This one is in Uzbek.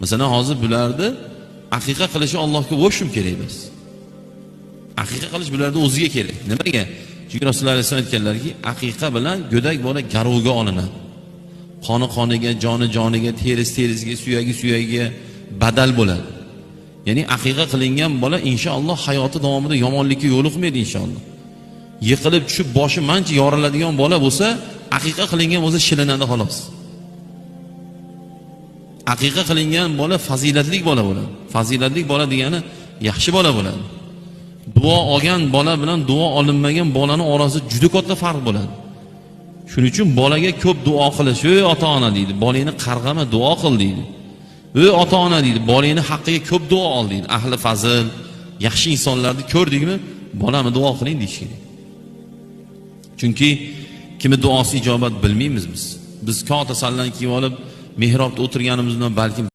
Masalan, hozir bularni aqiqa qilishi Allohga в общем kerak emas. Aqiqa qilish bularni o'ziga kerak. Nimaga? Chunki Rasululloh alayhisalom aytganlarki, aqiqa bilan go'dak bola garovga olinadi. Qoni qoniga, joni joniga, terisi terisiga, suyagi suyagiga badal bo'ladi. Ya'ni aqiqa qilingan bola inshaalloh hayoti davomida yomonlikka yo'liqmaydi inshaalloh. Yiqilib tushib boshi mancha yoriladigan bola bo'lsa, aqiqa qilingan bo'lsa shilinadi xolos. Aqiqa qilingan bola fazilatli bola bo'ladi. Fazilatli bola degani yaxshi bola bo'ladi. Duo olgan bola bilan duo olinmagan bolani orasida juda katta farq bo'ladi. Shuning uchun bolaga ko'p duo qilish, ey ota-ona deydi, bolangni qarg'ama, duo qil deydi. Ey ota-ona deydi, bolangni haqqiga ko'p duo ol deydi. Ahli fazil, yaxshi insonlarni ko'rdingmi, bolamni duo qiling deyish kerak. Chunki kimni duosi ijobat bilmaymiz biz. Biz katta sallan kiyib olib mehrobda o'tirganimizdan balkim